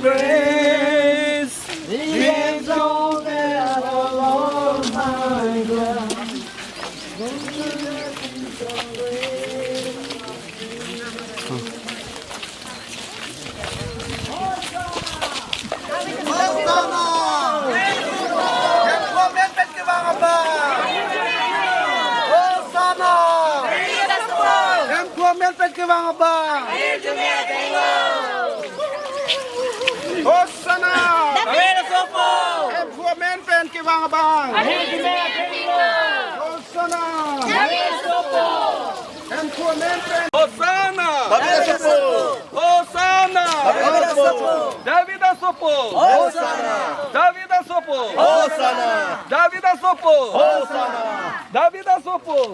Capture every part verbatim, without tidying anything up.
Praise, be exalted, O Lord, my God. Hosanna! Hemphu amen pen kevang abang! Hosanna! Hemphu amen pen kevang abang! Hosanna! Hemphu amen pen kevang abang! Hosanna! Hemphu amen pen. Hosanna! David asopo! Hosanna! David asopo! David asopo! Hosanna! David asopo! Hosanna! David asopo!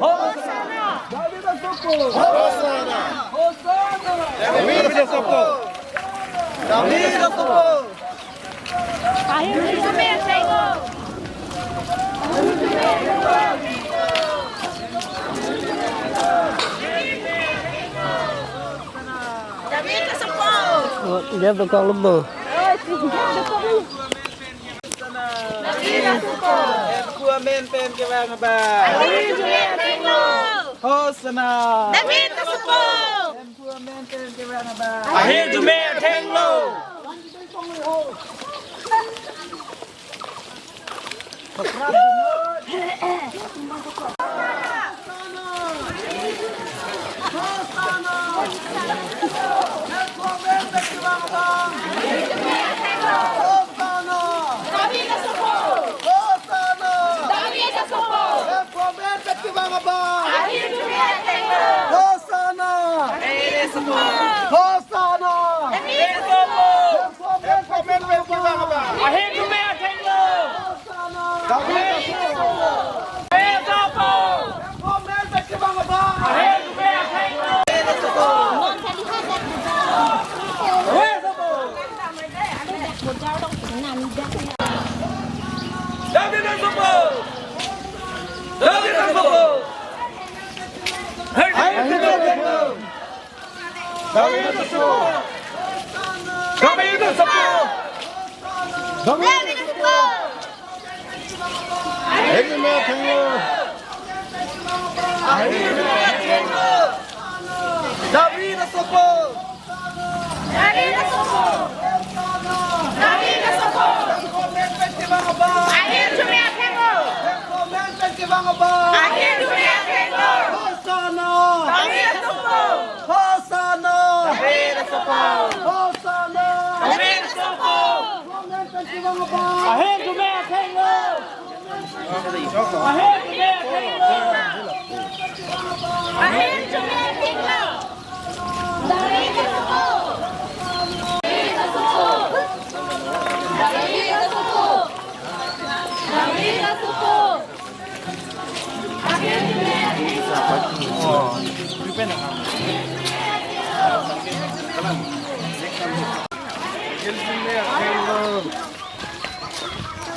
Hosanna! David asopo! Hosanna! Hosanna! David asopo! David asopo! Ahir jume athengno. David asopo. Oh, dia bekong lembu. David asopo. Hemphu amen pen kevang abang. Ahir jume athengno. Hosanna. David asopo. Hemphu amen pen kevang abang. Ahir jume athengno. Hosanna! Ahir jume athengno. Hosanna! David asopo. Hosanna! David asopo. Hemphu amen pen kevang abang. Ahir jume athengno. Hosanna! David asopo. David asopo. Hemphu amen pen kevang abang. Ahir jume athengno. David asopo. David asopo. David asopo. David asopo. David asopo. David asopo. Ahir jume athengno. Ahir jume athengno. David asopo. David asopo. David asopo. Ahir jume athengno. Ahir jume athengno. Hosanna. David asopo. Hosanna. David asopo. Hosanna. David asopo. Ahir jume athengno. Ahir jume athengno. Ahir jume athengno. David asopo. David asopo. David asopo. Ahir jume athengno.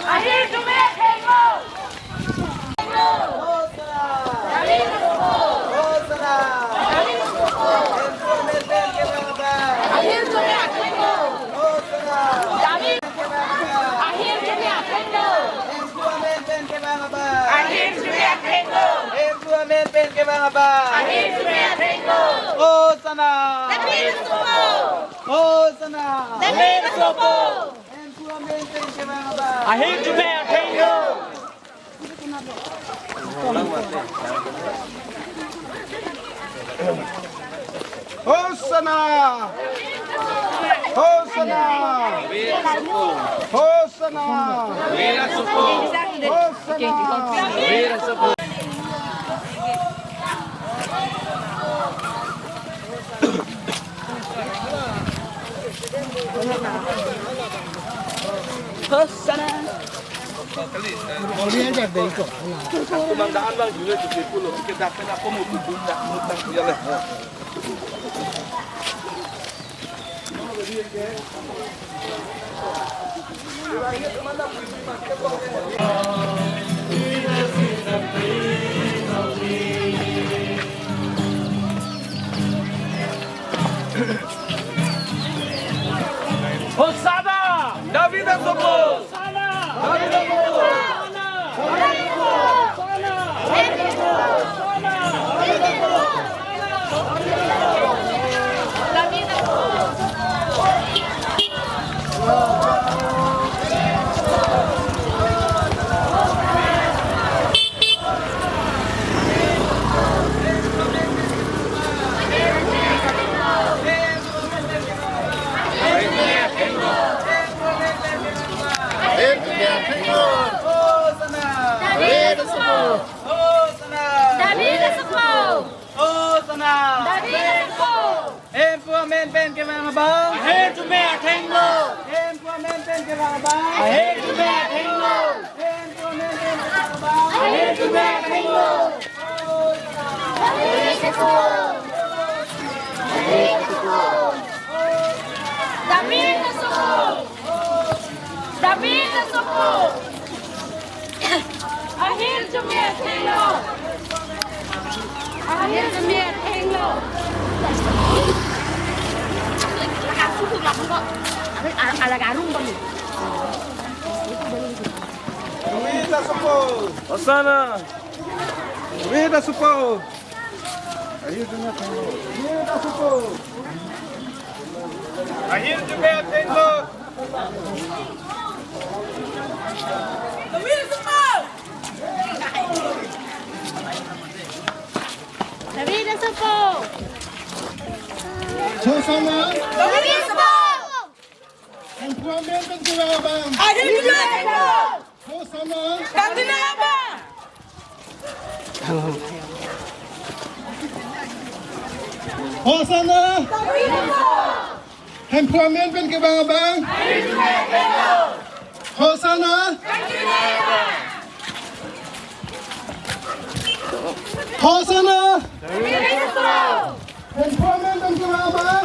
Ahir jume athengno. David. Ahir jume athengno. Hemphu amen pen kevang abang. Ahir jume athengno. Hemphu amen pen kevang abang. Ahir jume athengno. Hosanna. David asopo. Hosanna. David asopo. Hemphu amen pen kevang abang. Ahir jume athengno. Hosanna! Hosanna! Hosanna! Hosanna! Hosanna! Hosanna! Pen kevang abang. Ahirjume athengno. Hemphu amen pen kevang abang. Ahirjume athengno. Hemphu amen pen kevang abang. Ahirjume athengno. David Asoko. David Asoko. Ahirjume athengno. Ahirjume athengno. Ala, ala garung kami. David Asoko. Hosanna. David Asoko. David Asoko. Ahirjume athengno. David Asoko. Hosanna. David Asoko. Hemphu amen pen kevang abang. Ahirjume athengno. Hosanna. David Asoko. Hosanna. Hemphu amen pen kevang abang. Hosanna. Hosanna. Hemphu amen pen kevang abang.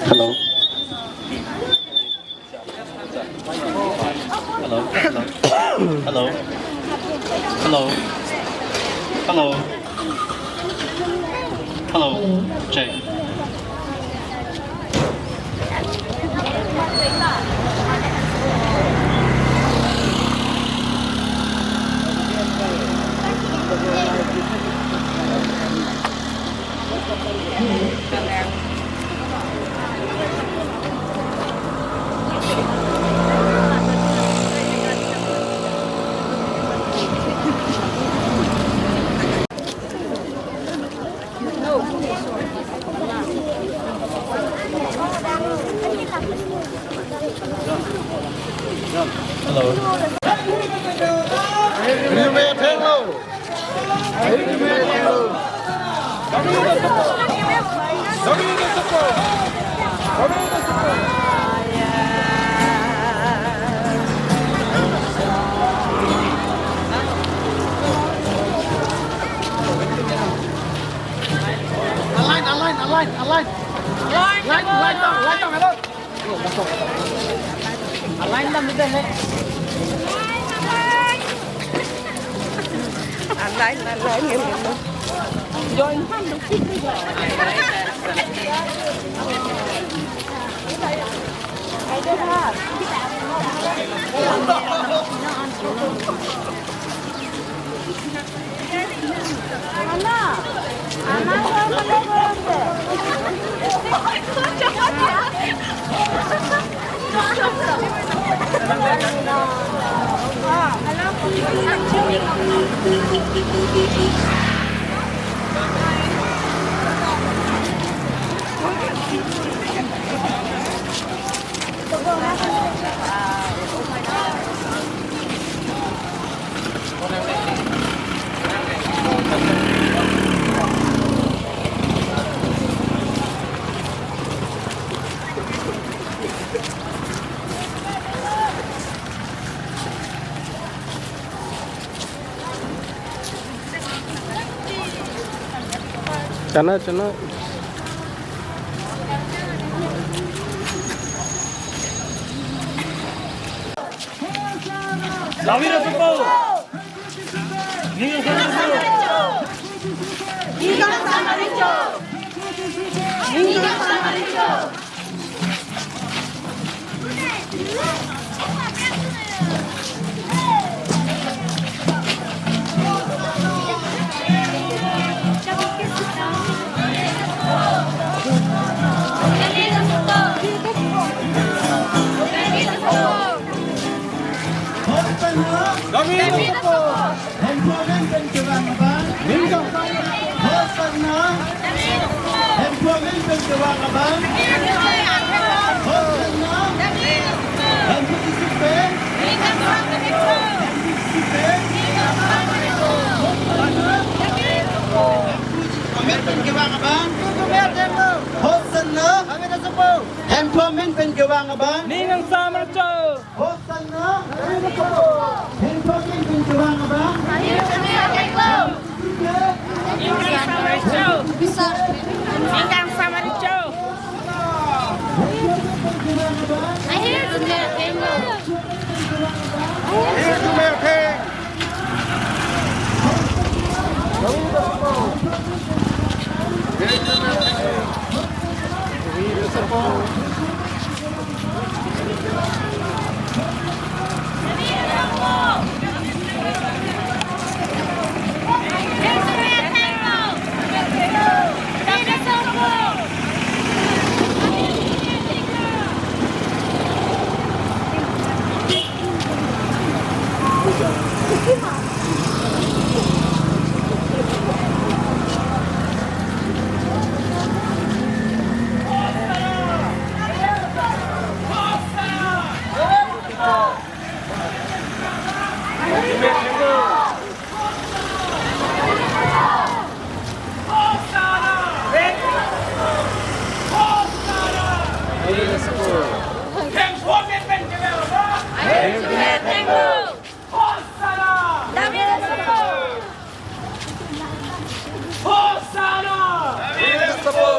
Hello. Hello. Hello. Hello. Hello. Hello. Hello. Check. Hello. Align, align, align, align. Align, align, align, align. Align lang deh, he. Align, align, align. Chana, chana. David asopo. Ning asopo. David asopo. Hemphu amen pen kevang abang. Hosanna. Hemphu amen pen kevang abang. Hosanna. Hemphu Jisu pen. Hemphu Jisu pen. Hosanna. Hemphu amen pen kevang abang. Hosanna. Hemphu amen pen kevang abang. Ning angsam archo. Hosanna. Hemphu amen pen kevang abang. Ning angsam archo. Hosanna! David asopo! Hosanna! David asopo!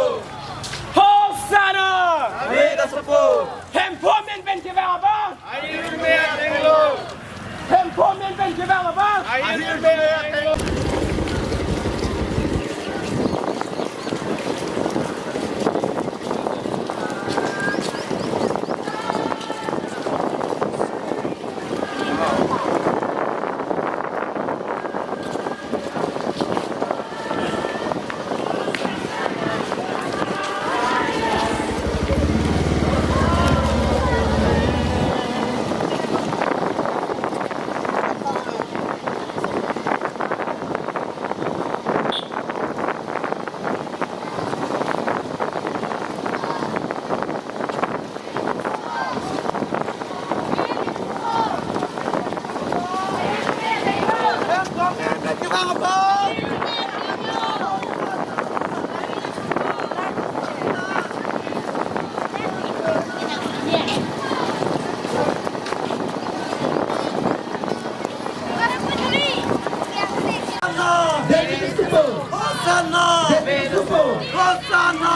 Hosanna! David asopo! Hemphu amen pen kevang abang! Ahirjume atenglo! Hemphu amen pen kevang abang! Ahirjume atenglo! Hosanna! Hosanna! Hosanna!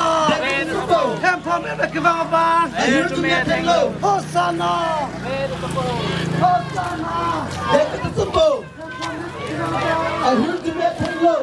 Hemphu amen pen kevang abang! Hosanna! Hosanna! Ahirjume atenglo!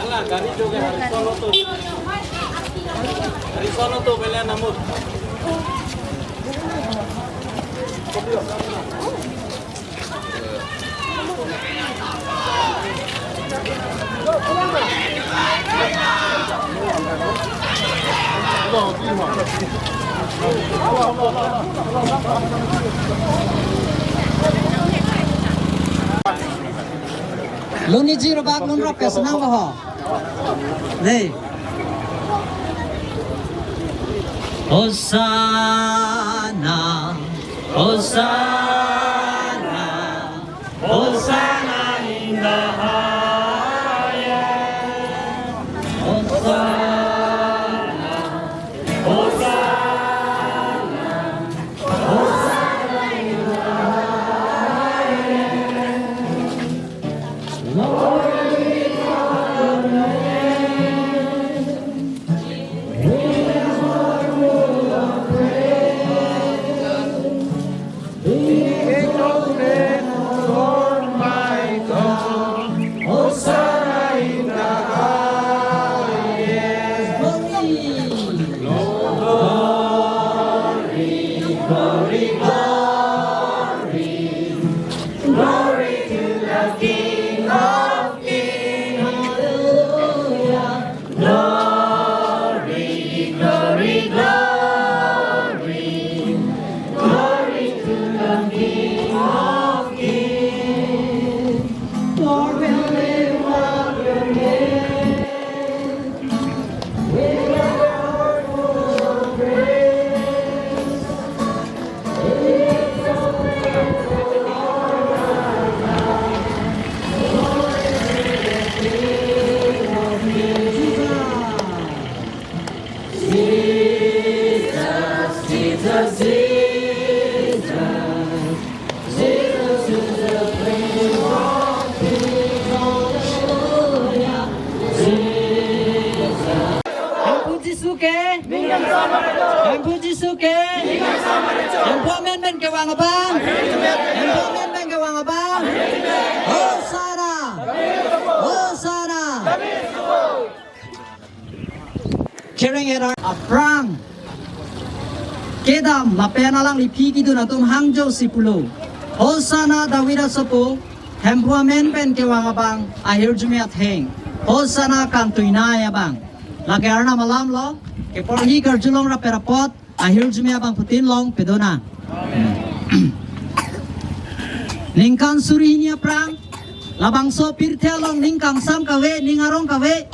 Ala, gari jo ke Harrison Auto. Harrison Auto, pele namut. Lun iji robak lun rap ke senang boho. Dei. Hosanna, Hosanna, Hosanna in the highest. Hosanna, Hosanna, Hosanna in the highest. Glory, glory, glory to the King of Kings. Hallelujah. Glory, glory, glory, glory to the King of Kings. Lord, we lift up your name. Jesus, Jesus, Jesus. Jesus is the King of Kings. Hallelujah. Jesus. Hemphu Jisu ke. Hemphu Jisu ke. Hemphu amen pen kevang abang. Hemphu amen pen kevang abang. Hosanna. Hosanna. Chereng era aphrang kedam lapen alangli aphi kedun atum hangjo si pulo. Hosanna David asopo, Hemphu amen pen kevang abang, ahirjume atheng. Hosanna kangtuinai abang. Lake Arnam alam lo, keporhi karjulong rap-e rapot, ahirjume abangphutin longpedonang. Ningkan suri hini aphrang, labangso pirthe along ning kangsam kave, ning arong kave,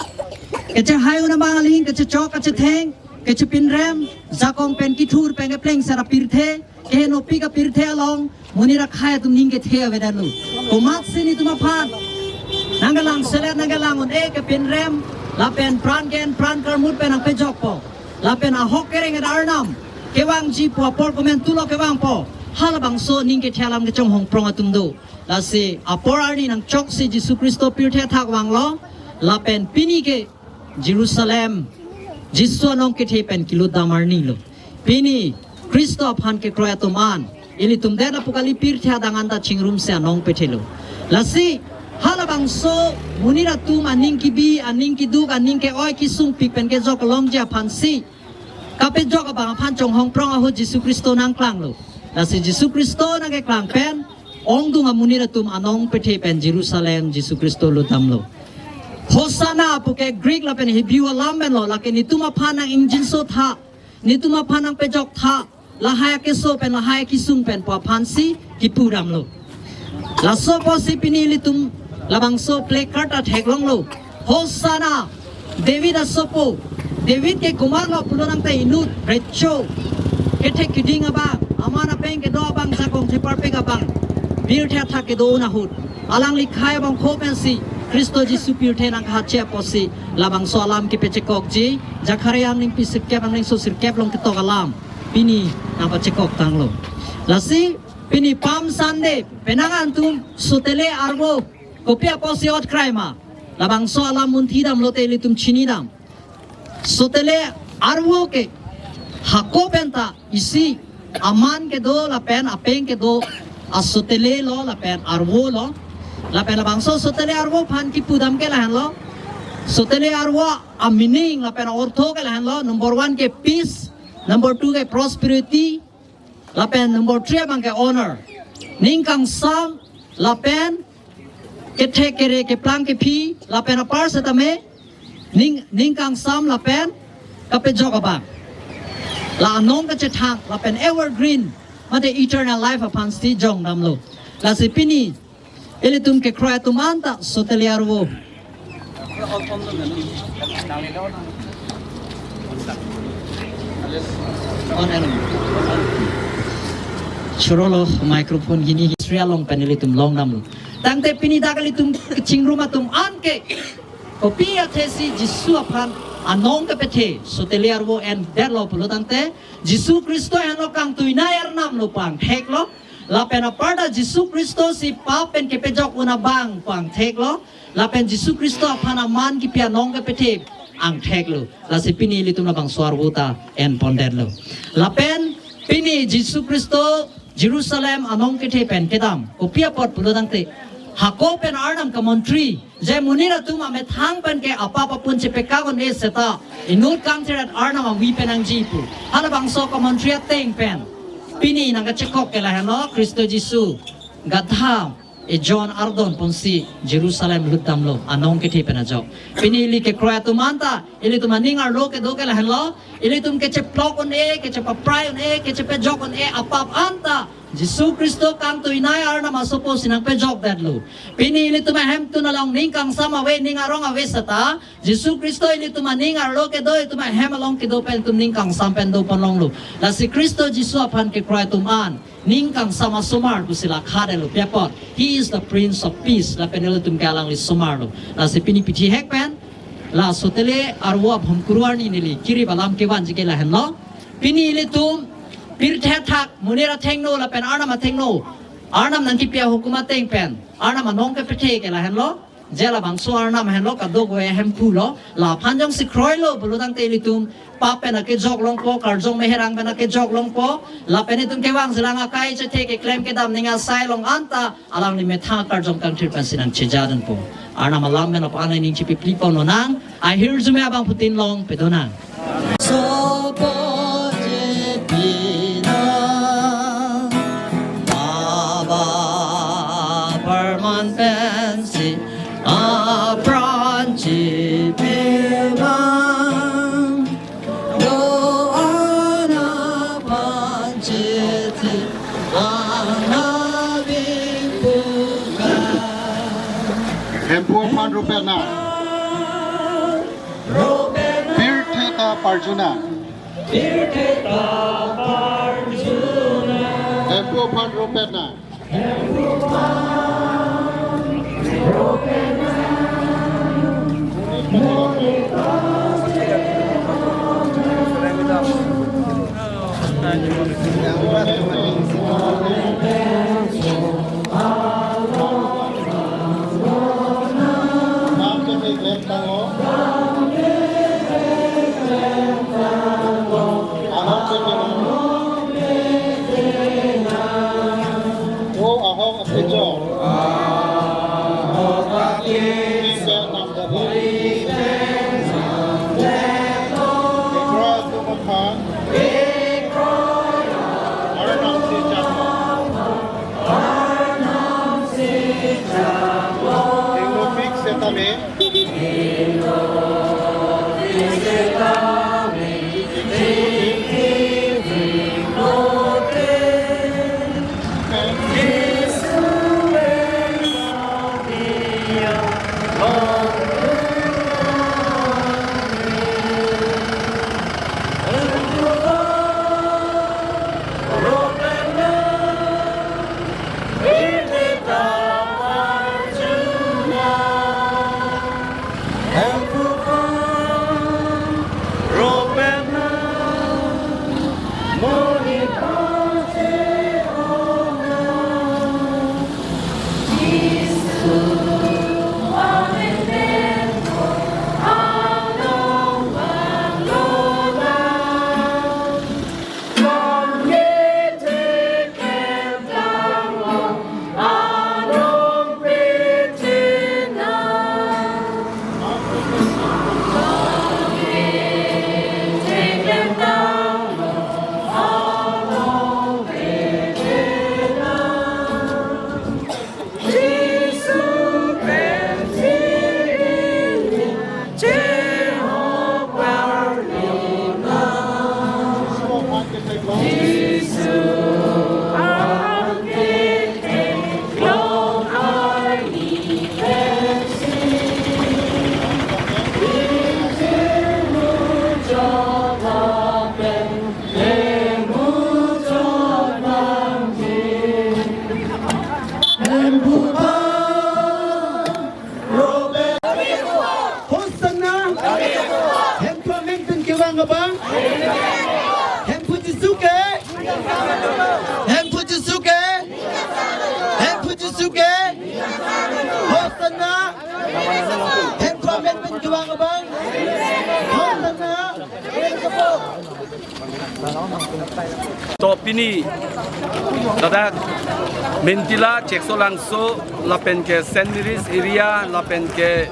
kechehai un abang aling, kechechok, kechetheng, kechepinrem, jakong pen kethur pen kepleng sara pirthe, kehenopik apirthe along, monit akhei atum ning kethe avedetlo. Komatsi netum aphan nangkelang selet, nangkelang un-e, kepinrem, lapen pran ke-en, pran karmut pen nangpejokpo. Lapen ahok kereng-et Arnam kevangji pu apor komantulo kevangpo. Halabangso ning kethe alam kechonghong prong atum do. Lasi apor arni nangchoksi Jisu Khristo pirthe athak vanglo. Lapen pini ke Jerusalem, Jisu anong kethe pen kelutdam arni lo. Pini Khristo aphan kekroi atum an, ilitum det apu kali, pirthe adang anta chingrumsi anong pethelo. Lasi halabangso monit atum aning kebi, aning keduk, aning ke-oi kesungpik pen kejok longji aphansi kapejok abang aphan chonghong prong ahut Jisu Khristo nangklanglo. Lasi Jisu Khristo nangkeklang pen ongdung amonit atum anong pethe pen Jerusalem Jisu Khristo lutdamlo. Hosanna pu ke Greek lapen Hebrew alam pen lo, lake netum aphan nang-ingjinso tha, netum aphan nangpejok tha, lahai akeso pen lahai akesung pen pu aphansi kipudamlo. Laso apotsi pini ilitum labangso placard ta theklonglo. Hosanna, David asopo, David ke komatlo pulo tangte inut, recho, kethek keding abang, aman apeng kedo abang, jakong theparpek abang, pirthe athak kedo un ahut, alangli khei abangphu pensi Khristo Jisu pirthe nangkahakche apotsi labangso alam kepachekokji, Zakaria angningpi sirkep angningso sirkep along ketok alam pini nangpachekoktanglo. Lasi Pini Palm Sunday, penang an atum sotele arvo kopi apotsi ot krai ma? Labangso alam munthi damlote ilitum chinidam. Sotele arvo ke hako penta isi aman kedo lapen apeng kedo, asotele lo lapen arvo lo. Lapen labangso sotele arvo aphan kipudam ke lahenlo. Sotele arvo a-meaning lapen ortho ke lahenlo. Number one ke peace, number two ke prosperity, lapen number three abang ke honor. Ning kangsam lapen kethek kere keplang kephi lapen apar setame ning, ning kangsam lapen kapejok abang. La anong kachethang lapen evergreen mate eternal life aphansi jongdamlo. Lasi pini ilitum kekroi atum anta sotele arvo. On and on. Chorolo microphone hini history along pen ilitum longdamlo. Tangte pini dak ilitum kachingrum atum an ke kopi athesi Jisu aphan anong kepethe sotele arvo endetlo pulo tangte Jisu Khristo henlo kangtuinei arnam lo pu angthek lo. Lapen aparta Jisu Khristo si pap pen kepejok un abang pu angthek lo. Lapen Jisu Khristo aphan aman kipi anong kepethe angthek lo. Lasi pini ilitum labangso arvo ta enpondetlo. Lapen pini Jisu Khristo Jerusalem anong kethe pen kedam kopi apot pulo tangte, hako pen Arnam kamontri, je monit atum amethang pen ke apap apun chepekak un-e seta inut kangthir-et Arnam avi pen nangji pu. Halabangso kamontri ateng pen pini nangkachekok ke lahenlo, Khristo Jisu gadha ejon ardon ponsi Jerusalem lutdamlo anong kethe pen ajok. Pini ili kekroi atum anta ilitum aning arlo kedo ke lahenlo, ilitum kecheplok un-e, kechepaprai un-e, kechepejok un-e apap anta Jisu Khristo kangtuinei Arnam asopo si nangpejokdetlo. Pini ilitum ahemtun along ning kangsam ave, ning arong ave seta Jisu Khristo ilitum aning arlo kedo, itum ahem along kedo pen itum ning kangsam pen doponlonglo. Lasi Khristo Jisu aphan kekroi atum an ning kangsam asomar pusi la khadelo, pi apot He is the Prince of Peace lapen ilitum ke alangli somar lo. Lasi pini pithihek pen la sotele arvo abhomkuru arni neli kirip alam kevanji ke lahenlo. Pini ilitum pirthe athak, monit athengno lapen Arnam athengno, Arnam nangkipi ahukum ateng pen Arnam anong kepethe ke lahenlo. Je labangso Arnam henlo kadokave ahemphu lo. La aphan jongsi kroilo pulo tangte ilitum pap pen akejok longpo, karjong meherang pen akejok longpo. Lapen itum kevang selang akai chethe keklem kedam ning asai along anta alangli methang karjong kangthir pensi nangchejadunpo. Arnam alam pen aphan aning chipiplipon lonang, ahirjume abangphutin longpedonang. Sopo je pinang, Baba parman pensi apran chipimang. Do'an aphan chithi ang abing puka. Hemphu aphan ropetnang. Pirthe ta parjunang. Pirthe ta parjunang. Hemphu aphan ropetnang. O ahok akejok. Kekroi atum aphan Arnam si chaklo. Ingno fix setame. Hemphu amen pen kevang abang. Hon tangka. To pini ladak Mentila, Cheksolangso, lapen ke Saint Mary's area, lapen ke,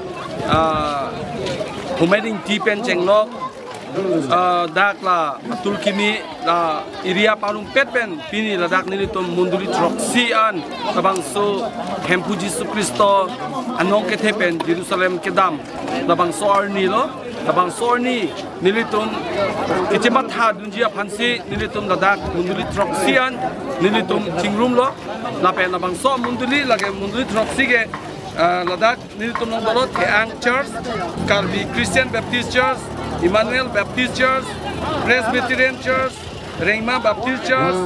ah, Humering T pen chenglok, ah, dak la Tulkimi la area parumpet pen pini ladak nelitum mondoli throksi an labangso Hemphu Jisu Khristo anong kethe pen Jerusalem kedam labangso arni lo. Labangso arni nelitum kechematha dunji aphansi nelitum ladak mondoli throksi an nelitum chingrumlo. Lapen labangso mondoli, lake mondoli throksi ke, ah, ladak nelitum along dolo Theang Church, Karbi Christian Baptist Church, Emmanuel Baptist Church, Presbyterian Church, Rengma Baptist Church,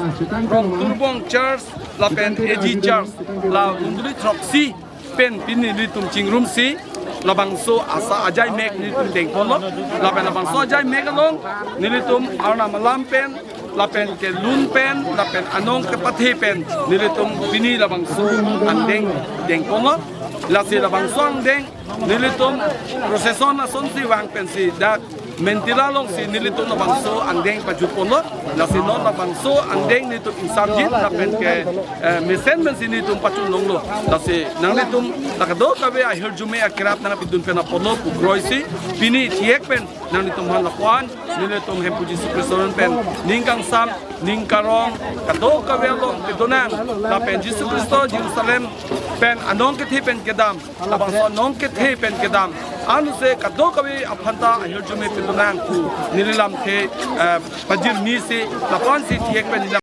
Rongturbong Church, lapen A G Church, la mondoli throksi pen pini nelitum chingrumsi labangso asa ajai mek nelitum dengponlo. Lapen labangso ajai mek along nelitum arnam alam pen, lapen ke lun pen, lapen anong kepathe pen nelitum pini labangso angdeng dengponlo. Lasi labangso angdeng nelitum procession asonsi vang pensi dak Mentila alongsi nelitum labangso angdeng pajutponlo. Lasi non labangso angdeng nelitum ingsamjin lapen ke, eh, mesen pensi nelitum pajut longlo. Lasi nanglitum la kadokave ahirjume akerap nangpidun pen apotlo pu kroisi pini thihek pen nanglitum aphan lapu-an nelitum Hemphu Jisu Khristo pen ning kangsam, ning karong, kadokave along pidun nang, lapen Jisu Khristo Jerusalem pen anong kethe pen kedam, labangso anong kethe pen kedam anuse kadokave aphanta ahirjume pidun nang pu neli lamthe, eh, pajirnisi lapu-ansi thihek pen neli